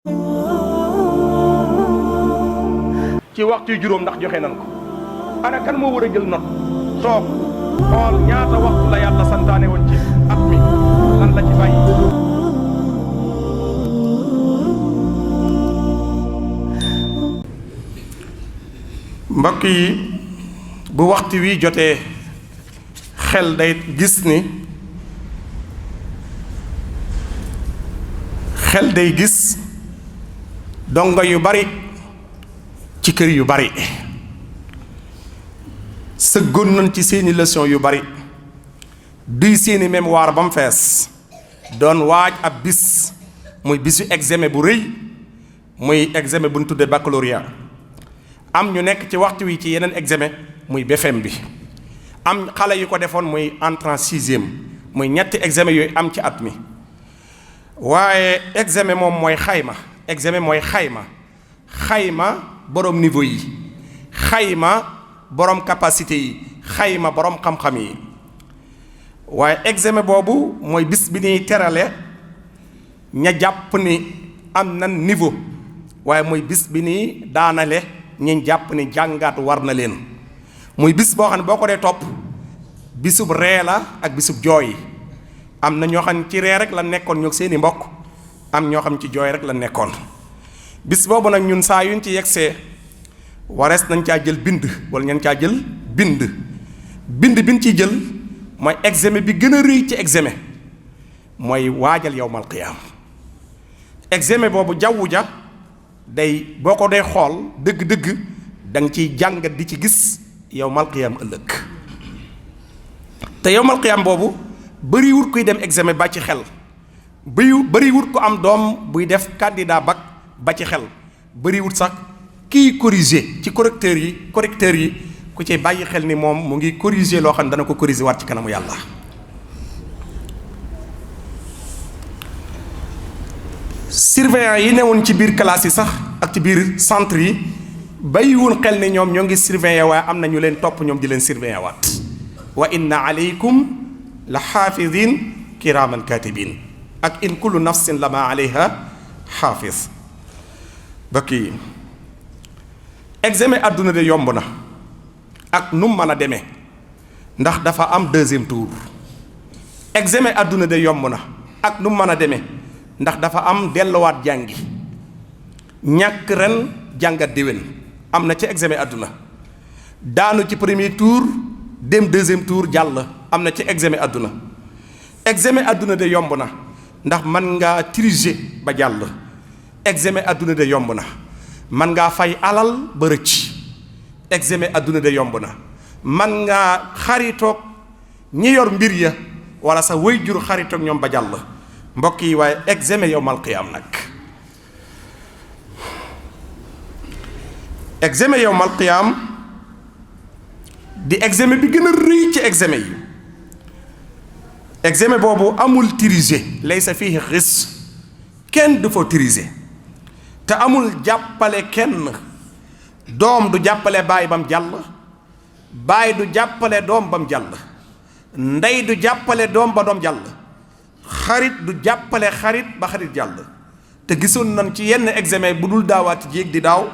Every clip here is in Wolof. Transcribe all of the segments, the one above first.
ci waxtu juróom ndax joxe nan ko ana kan moo war a jël not toog xool ñaata waxtu la yàlla santaane woon ci at mi lan la ci bàyyi. mbokk yi bu waxtu wi jotee xel day gis ni dongo yu bari ci kër yu bari sëggoon nañ ci seeni leçon yu bari duy seeni mémoire ba mu fees doon waaj ab bis muy bisu examen bu rëy muy examen bu ñu tuddee baccalauréat am ñu nekk ci waxtu wi ci yeneen examen muy BFEM bi am xale yu ko defoon muy entrant sixième muy ñetti examen yooyu am ci at mi waaye examen moom mooy xayma xayma borom niveau yi xayma borom capacité yi xayma borom xam-xam yi waaye examen boobu mooy bis bi ñuy terale ña jàpp ni am nan niveau waaye mooy bis bi ñuy daanale ñi jàpp ni jàngaat war na leen muy bis boo xam ne boo ko dee topp bisub ree la ak bisub jooy am na ñoo xam ne ci ree rek la nekkoon ñoo seeni mbokk am ñoo xam ci jooy rek la nekkoon bis boobu nag ñun saa yuñ ci yegsee warees nañ caa jël bind wala ñan caa jël bind biñ ciy jël mooy examen bi gën a rëy ci examen mooy waajal yawmal qiyaam examen boobu jawwu ja day boo ko dee xool dëgg-dëgg da nga ciy jàngat di ci gis yawmal qiyaam ëllëg te yawmal qiyaam boobu bëriwut kuy dem examen ba ci xel bëriwut ko am doom buy def candidat bac ba ci xel bëriwut sax kiy corriger ci correcteur yi ku ci bàyyi xel ni moom mu ngi corriger loo xam ne dana ko corriger waat ci kanamu yàlla. surveillant yi newoon ci biir classe yi sax ak ci biir centre yi bàyyiwul xel ni ñoom ñoo ngi surveiller waaye am na ñu leen topp ñoom di leen surveiller waat wa inna aleykum la xaafidin kiraman katibin ak in kullu nafsin lama alayha xaafis. mbokk yi examen àdduna de yomb na ak nu mu mën a demee ndax dafa am deuxième tour examen àdduna de yomb na ak nu mu mën a demee ndax dafa am delluwaat jàngi ñàkk ren jàngat déwén am na ci examen àdduna daanu ci premier tour dem deuxième tour jàll am na ci examen àdduna de yomb na ndax man ngaa tricher ba jàll examen àdduna de yomb na man ngaa fay alal ba rëcc examen àdduna de yomb na man ngaa xaritoog ñi yor mbir ya wala sa waajur xaritoog ñoom ba jàll mbokk yi waaye examen yawmal qiyaam nag examen yawmal qiyaam di examen bi gën a rëy ci examen yi examen boobu amul tricher laysa fiihi ghis kenn du fa tricher te amul jàppale kenn doom du jàppale baay bam jàll baay du jàppale doom bam jàll ndey du jàppale doom ba doom jàll xarit du jàppale xarit ba xarit jàll te gisoon nañ ci yenn examen bu dul daawaati jéeg di daaw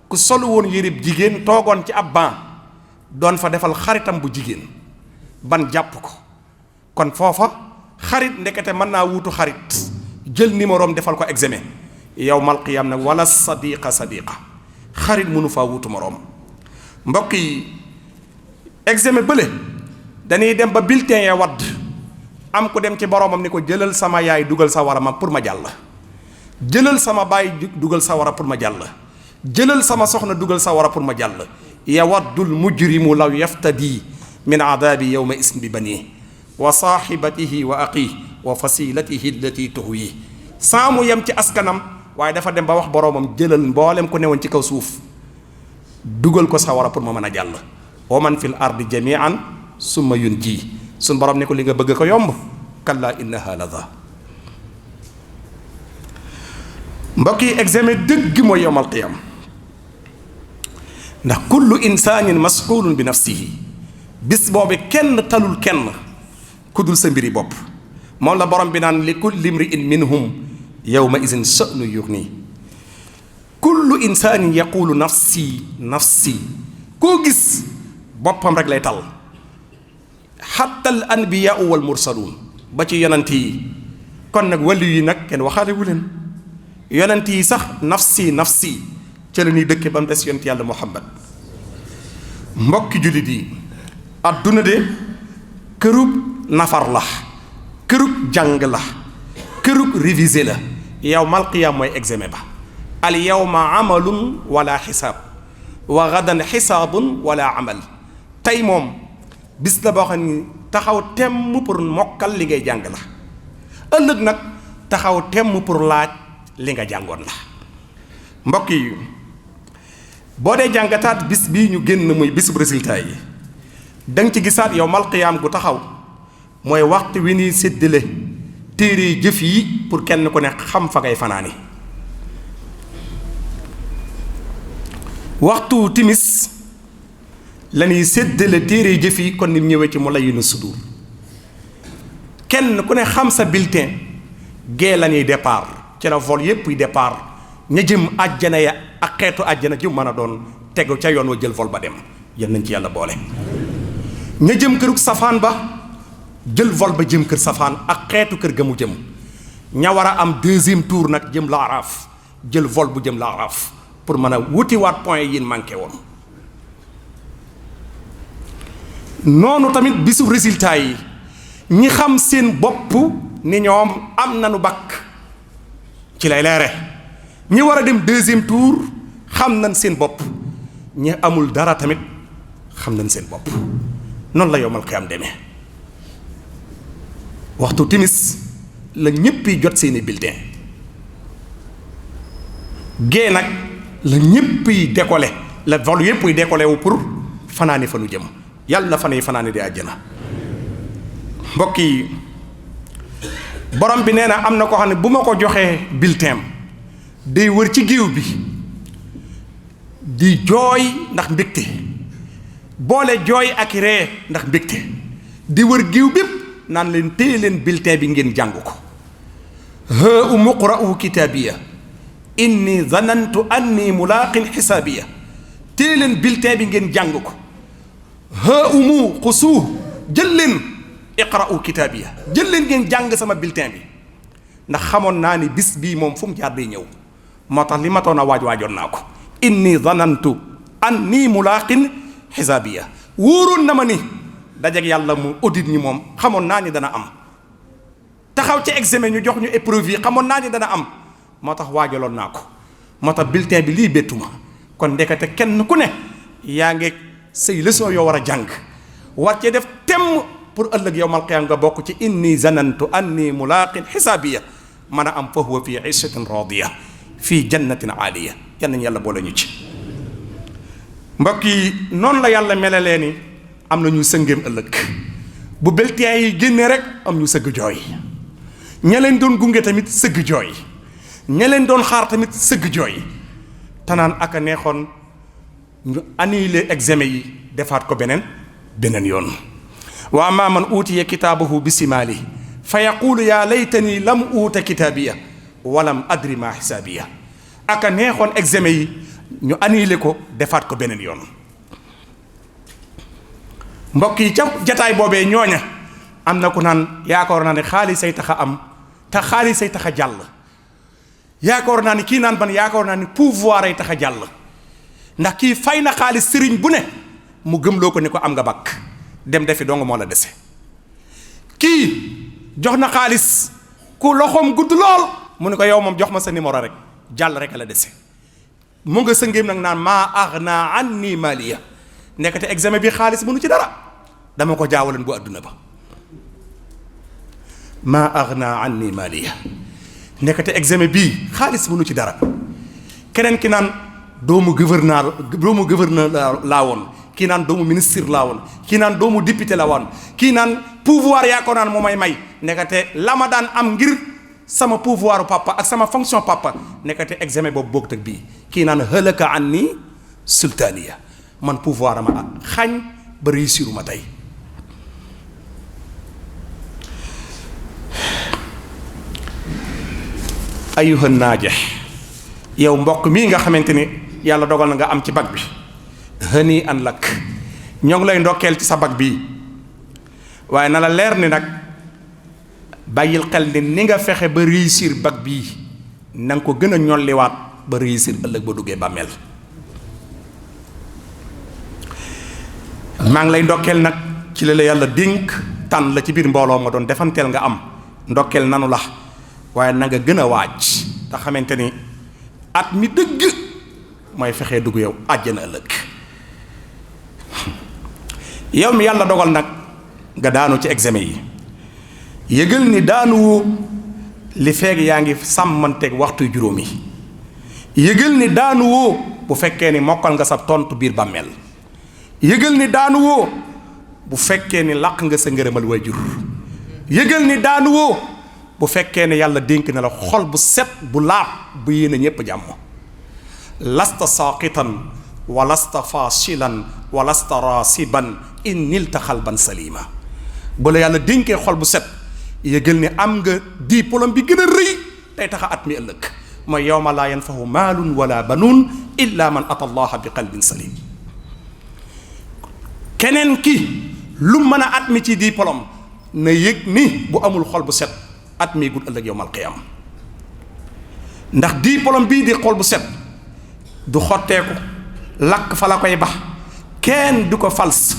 ku solu woon yërib jigéen toogoon ci ab ban doon fa defal xaritam bu jigéen ban jàpp ko kon foofa xarit ndekete mën naa wuutu xarit jël numéroom defal ko examen yawmal qiyaam nag wala sadiqa xarit mënu faa wuutu moroom mbokk yi examen bële dañuy dem ba bulletin ya wadd am ku dem ci boromam ni ko jëlal sama yaay dugal sawara ma pour ma jàll jëlal sama baay dugal sawara pour ma jàll jëlal sama soxna dugal sawara pour ma jàll yawaddul mujrimu law yaftadi min adabi yawma ism bi banii wa saaxibatihi wa aqih wa fasilatihi allati tuhwi saamu yem ci askanam waaye dafa dem ba wax boroomam jëlal mboolem ko newoon ci kaw suuf dugal ko sawara pour ma mën a jàll wa man fil ardi jamian summa yunji suñ borom ne ko li nga bëgg ko yomb kalla innaha lada mbokk yi examen dëgg mooy yawmal qiyaam ndax kullu insaanin mas'ulun bi nafsihi bis boobu kenn talul kenn ku dul sa mbiri bopp moom la borom bi naan li kulli imri'in minhum yawma izin sha'nu yughni kullu insaanin yaqulu nafsi nafsi koo gis boppam rek lay tal hatta al anbiyaa'u wal mursaluun ba ci yonent yi kon nag wàllu yi nag kenn waxaale wu leen yonent yi sax nafsi nafsi ca la ñuy dëkke ba mu des yonent yàlla Muhammad mbokki jullit yi adduna de kërug nafar la kërug jàng la kërug révisé la yawmal qiyaam mooy examen ba al yawma amalun wala xisaab wa gadan xisaabun wala amal tey moom bis la boo xam ni taxaw temm pour mokkal li ngay jàng la ëllëg nag taxaw temm pour laaj li nga jàngoon la mbokk yi boo dee jàngataat bis bii ñu génn muy bisub résultat yi danga ci gisaat yawmal qiyaam gu taxaw mooy waxtu wi ñuy séddale téere jëf yi pour kenn ku ne xam fa ngay fanaani waxtu timis la ñuy séddale téere jëf yi kon ni mu ñëwee ci mu layyinu sudur kenn ku ne xam sa bulletin gee la ñuy départ ci la vol yépp yi départ ña jëm àjjana ya ak xeetu àjjana jëm mën a doon tegu ca yoon wa jël vol ba dem yal nañ ci yàlla boole ña jëm kërug safaan ba jël vol ba jëm kër safaan ak xeetu kër ga mu jëm ña war a am deuxième tour nag jëm laaraaf jël vol bu jëm laaraaf pour mën a wutiwaat point yi manqué woon noonu tamit bisu résultat yi ñi xam seen bopp ni ñoom am nañu bakk ci lay leere ñi war a dem deuxième tour xam nañ seen bopp ñi amul dara tamit xam nañ seen bopp noonu la yowmal qiyaam demee waxtu timis la ñéppi jot seeni bulletin gée nag la ñéppi décollé la vol yépp yi décollé wu pour fanaani fa nu jëm yàlla na fan yi fanaani di àjjana mbokk yi borom bi nee na am na koo xam ne bu ma ko joxee bulletin day wër ci géew bi di jooy ndax mbégte boole jooy ak ree ndax mbégte di wër géew bépp naan leen téye leen bulletin bi ngeen jàng ko haa muqra'u kitaabiya inni zanantu anni mulaaqin xisaabiya téye leen bulletin bi ngeen jàng ko haa umu xusuuh jël leen iqra'u kitaabiya jël leen ngeen jàng sama bulletin bi ndax xamoon naa ni bis bii moom fu mu jaar day ñëw moo tax li ma toon a waajoon naa ko inni zanantu anni mulaaqin xisaabiya wóoroon na ma ni dajeeg yàlla mu audit ñi moom xamoon naa ni dana am taxaw ci examen ñu jox ñu épreuve yi xamoon naa ni dana am moo tax waajaloon naa ko moo tax bulletin bi lii bettu ma kon ndekete kenn ku ne yaa ngi say leçon yoo war a jàng war cee def temm pour ëllëg yawmal qiyaam nga bokk ci inni zanantu anni mulaaqin xisaabiya mën a am fa huwa fi ishatin radiya fii jannatin aaliya yal nañu yàlla boole ñu ci mbokk yi noonu la yàlla melalee ni am na ñu sëngeem ëllëg bu bulletin yi génnee rek am ñu sëgg jooy ña leen doon gunge tamit sëgg jooy ña leen doon xaar tamit sëgg jooy tanaan ak a neexoon ñu annulé examen yi defaat ko beneen yoon wa amma man uutiya kitaabahu bi simaali fa yaqulu yaa laytani lam uuta kitaabiya walam adri ma xisaabiya ak a neexoon examen yi ñu annulé ko defaat ko beneen yoon mbokk yi ca jataay boobee ñooña am na ku naan yaakaar naa ne xaalisay tax a am te xaalisay tax a jàll yaakaar naa ni kii naan ban yaakaar naa ni pouvoir ay tax a jàll ndax kii fay na xaalis sëriñ bu ne mu gëmloo ko ni ko am nga bakk dem defi dong moo la dese kii jox na xaalis ku loxoom gudd lool mu ne ko yow moom jox ma sa numéro rek jàll rek la dese mu nga sëngéem nag naan maa aghnaa anni maaliya nekkate examen bi xaalis mënu ci dara dama ko jaawaleen bu àdduna ba maa aghnaa anni maaliya nekkate examen bii xaalis mënu ci dara keneen ki naan doomu gouverneur laa woon kii naan doomu ministre laa woon kii naan doomu député la woon kii naan pouvoir yaa ko naan moo may nekkate la ma daan am ngir sama pouvoiru papa ak sama fonction papa nekkate examen boobu boog teg bii kii naan halaka anni sultaniya man pouvoir ama xañ ba réussir ma tey ayuha naajih yow mbokk mii nga xamante ni yàlla dogal na nga am ci bac bi hani an lak ñoo ngi lay ndokkeel ci sa bac bii waaye na la leer ni nag bàyyil xel ni nga fexe ba réussir bac bii na nga ko gën a ñolliwaat ba réussir ëllëg ba duggee bàmmeel maa ngi lay ndokkeel nag ci la yàlla dénk tànn la ci biir mbooloo ma doon defanteel nga am ndokkeel nanu la waaye na nga gën a waaj te xamante ni at mi dëgg mooy fexee dugg yow àjjana ëllëg yow mi yàlla dogal nag nga daanu ci examen yi yëgal ni daanuwoo li feeg yaa ngi sàmmanteeg waxtu juróomi yëgal ni daanuwoo bu fekkee ni mokkal nga sa tontu biir bàmmeel yëgal ni daanuwoo bu fekkee ni làq nga sa ngërëmal waajur yëgal ni daanuwoo bu fekkee ne yàlla dénk na la xol bu set bu laab bu yéene ñépp jàmm lasta saaqitan wa lasta faasilan wa lasta raasiban in nilta xalban salima bu la yàlla dénkee xol bu set yëgal ni am nga diplôme bi gën a rëy tey taxa at mi ëllëg mooy yawma laa yanfahu maalun wala banuun illa man ata allaha bi qalbin salim keneen ki lu mën a at mi ci diplôme na yëg ni bu amul xol bu set at mi gud ëllëg yawmal qiyaam ndax diplôme bii di xol bu set du xotteeku lakk fa la koy bax kenn du ko fals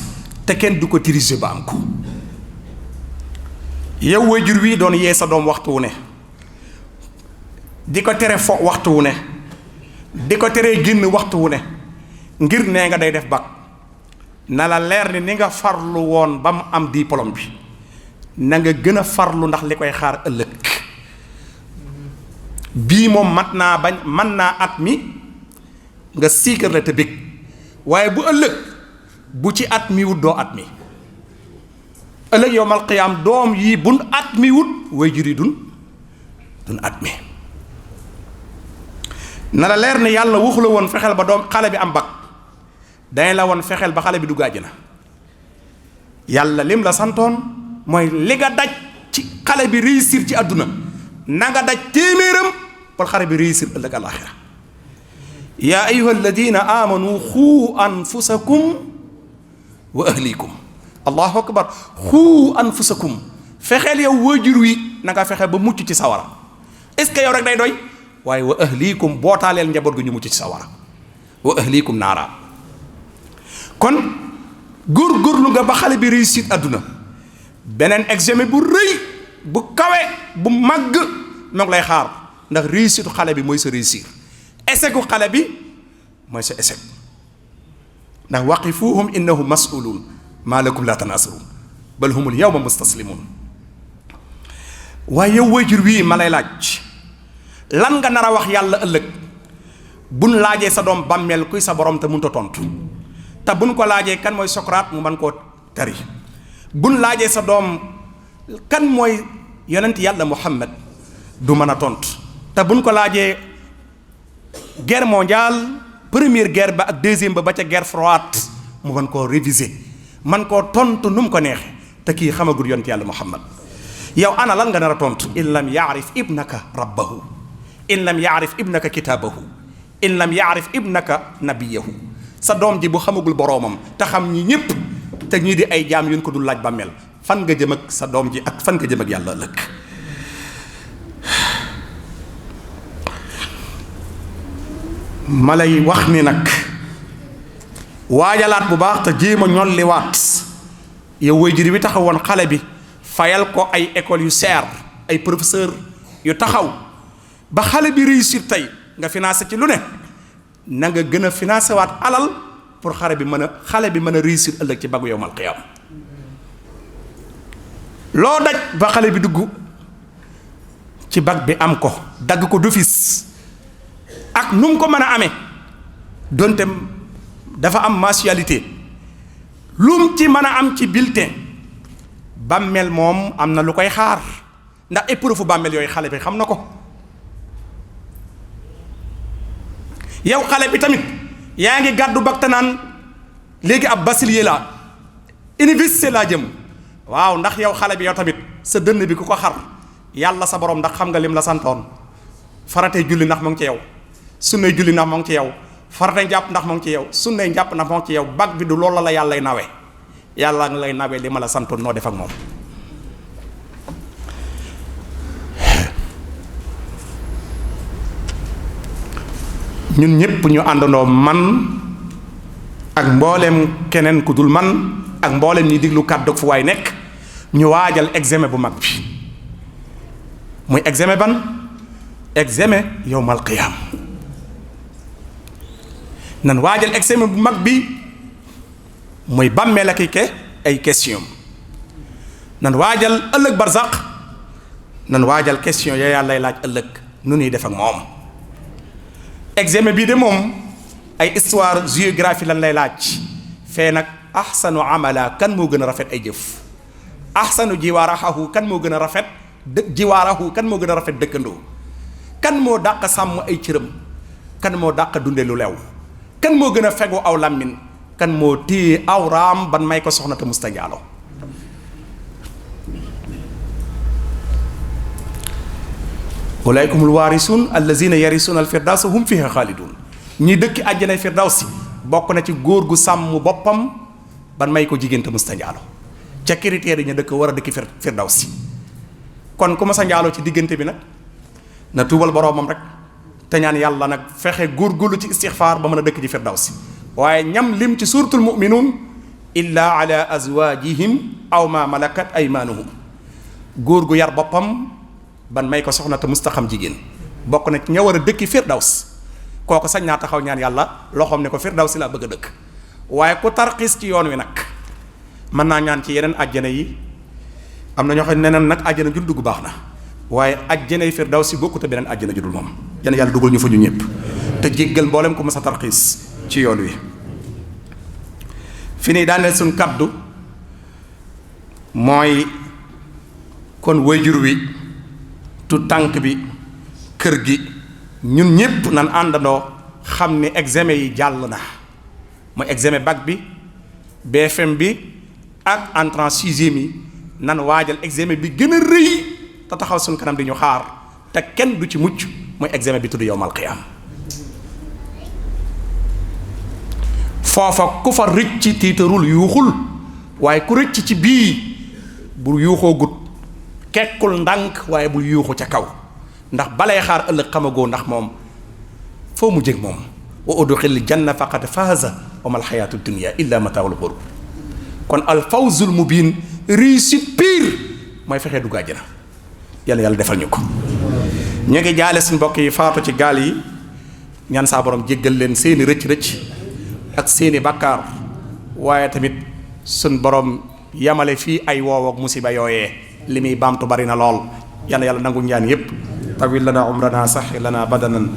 te kenn du ko tricher ba am ko yow waajur wi doon yee sa doom waxtu wu ne di ko tere fo waxtu wu ne di ko teree génn waxtu wu ne ngir nee nga day def bac na la leer ni nga farlu woon ba mu am diplôme bi na nga gën a farlu ndax li koy xaar ëllëg bii moom mat naa bañ man naa at mi nga siikar la te bég waaye bu ëllëg bu ci at mi wut doo at mi ëllëg yawmal qiyaam doom yi bun at mi wut waajur yi dun at mi na la leer ne yàlla waxu la woon fexeel ba doom xale bi am bac dañ la woon fexeel ba xale bi dugg àjjana yàlla lim la santoon mooy li nga daj ci xale bi réussir ci àdduna na nga daj téeméeram pour xale bi réussir ëllëg alaaxira yaa ayyuha alladina amanu xuu anfusakum wa ahlikum allahu akbar xuu anfusakum fexeel yow waajur wi na nga fexe ba mucc ci sawara est-ce que yow rek day doy waaye wa ahlikum bootaaleel njaboot gu ñu mucc ci sawara wa ahlikum naara kon góorgóorlu nga ba xale bi réussir àdduna beneen examen bu rëy bu kawe bu màgg moo ngi lay xaar ndax réussite xale bi mooy sa réussir échec u xale bi mooy sa échec ndax waqifuhum innahum mas'uluun maa lakum laa tanaasuruun bal humul yawma mustaslimuun waaye yow waajur wii ma lay laaj lan nga nar a wax yàlla ëllëg buñ laajee sa doom bàmmeel kuy sa borom te mënut a tontu te buñ ko laajee kan mooy Socrate mu mën koo tari buñ laajee sa doom kan mooy yonent yàlla Muhammad du mën a tontu te buñ ko laajee guerre mondiale première guerre ba ak deuxième ba ca guerre froide mu mën koo réviser man koo tontu nu mu ko neexee te kii xamagul yonent yàlla Muhammad yow ana lan nga nar a tontu in lam yaarif ibnaka rabbahu in lam yaarif ibnaka kitaabahu in lam yaarif ibnaka nabiyahu sa doom ji bu xamagul boroomam te xam ñi ñëpp te ñii di ay jaam yuñ ko dul laaj bàmmeel fan nga jëm ak sa doom ji ak fan nga jëm ak yàlla ëllëg ma lay wax ni nag waajalaat bu baax te jéem a ñolliwaat yow waajur wi taxawoon xale bi fayal ko ay école yu seer ay professeur yu taxaw ba xale bi réussir tey nga financé ci lu ne na nga gën a financé waat alal pour xale bi mën a réussir ëllëg ci bagu yawmal qiyaam loo daj ba xale bi dugg ci bag bi am ko dagg ko d'office ak nu mu ko mën a amee donte dafa am mensualité lum ci mën a am ci bulletin bàmmeel moom am na lu koy xaar ndax épreuve bàmmeel yooyu xale bi xam na ko yow xale bi tamit yaa ngi gàddu bag te naan léegi ab bachelier laa université laa jëm waaw ndax yow xale bi yow tamit sa dënn bi ku ko xar yàlla sa borom ndax xam nga lim la santoon faratee julli ndax mo ngi ci yow sunnay julli ndax mo ngi ci yow faratee njàpp ndax mo ngi ci yow sunnay njàpp ndax mo ngi ci yow bag bi du loolu la yàlla lay nawe yàlla nga lay nawe li ma la santoon noo def ak moom ñun ñépp ñu àndandoo man ak mboolem keneen ku dul man ak mboolem ñi diglu kàddu fu waay nekk ñu waajal examen bu mag bi muy examen ban examen yowmal qiyaam nan waajal examen bu mag bi muy bàmmeel ak ay question nan waajal ëllëg barzaq nan waajal question ya yàlla lay laaj ëllëg nu ñuy def ak moom examen bii de moom ay histoire géographie lan lay laaj fee nag ahsanu amala kan moo gën a rafet ay jëf ahsanu jiwaarahu kan moo gën a rafet jiwaarahu kan moo gën a rafet dëkkandoo kan moo dàq sàmm ay cëram kan moo dàq dunde lu lew kan moo gën a fegu aw làmmin kan moo téye awraam ban may ko soxna te musta njaalo ulaykumul waarisuun allazina yarisuuna alfirdawsa hum fiha xaalidun ñi dëkki àjjanay firdawsi bokk na ci góor gu sàmm boppam ban may ko jigéen te musta njaalo ca critères yi ñu dëkk war a dëkki firdawsi kon ku ma sa njaaloo ci diggante bi nag na tuubal boroomam rek te ñaan yàlla nag fexe góorgóorlu ci istixfaar ba mën a dëkk ci firdawsi waaye ñam lim ci suuratul mu'minuun illa ala azwaajihim aw ma malakat aymaanuhum góor gu yar boppam ban may ko soxna te mustaxam jigéen bokk na ci ña war a dëkki firdaws kooku sañ naa taxaw ñaan yàlla loxoom ne ko firdawsi laa bëgg a dëkk waaye ku tarxiis ci yoon wi nag mën naa ñaan ci yeneen àjjana yi am na ñoo xam ne neneen nag àjjana ju dugg baax na waaye àjjana yi firdawsi bokkut a beneen àjjana ju dul moom yal na yàlla dugal ñu fa ñu ñëpp te jéggal mboolem ko mës a tarxiis ci yoon wi fi nii daaneel suñ kaddu mooy kon wayjur wi tu tànk bi kër gi ñun ñépp nan àndandoo xam ni examen yi jàll na mooy examen bac bi BFM bi ak entrant sixième yi nan waajal examen bi gën a rëy te taxaw suñ kanam di ñu xaar te kenn du ci mucc mooy examen bi tudd yowmal qiyaam foofa ku fa rëcc tiitarul yuuxul waaye ku rëcc ci bii bul yuuxoo gut kekkul ndànk waaye bul yuuxu ca kaw ndax balay xaar ëllëg xamagoo ndax moom foo mu jég moom wa udxil janna faqad faaza wa mal xayaatu dunya illa mataawul xurur kon al fawzul mubin réussite pire mooy fexee dugg àjjana yàlla defal ñu ko ñu ngi jaale suñ mbokk yi faatu ci gaal yi ñaan saa borom jéggal leen seeni rëcc-rëcc ak seeni bàkkaar waaye tamit suñ borom yamale fii ay woow ak musiba yooyee li muy baamtu bari na lool yàlla nangu ñaan yépp tawil lana umrana saxi lana badanan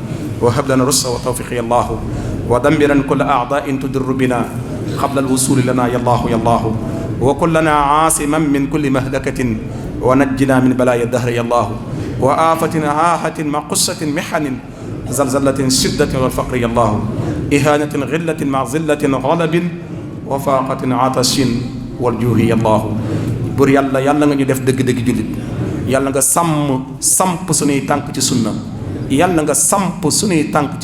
wa hab lana russa wa tawfiqi yallahu wa dambiran kulla a'da'in tudirru bina qabla alwusuli lana yallahu yallahu wa kullana aasiman min kulli mahlakatin wa najjina min balaya dahri yallahu wa afatin aahatin ma qussatin mihanin zalzalatin shiddatin wal faqri yallahu ihanatin ghillatin ma zillatin ghalabin wa faqatin atashin wal juuhi yallahu bur yàlla nga ñu def dëgg-dëgg jullit yàlla nga samp suñuy tànk ci sunna yàlla nga samp suñuy tànk ci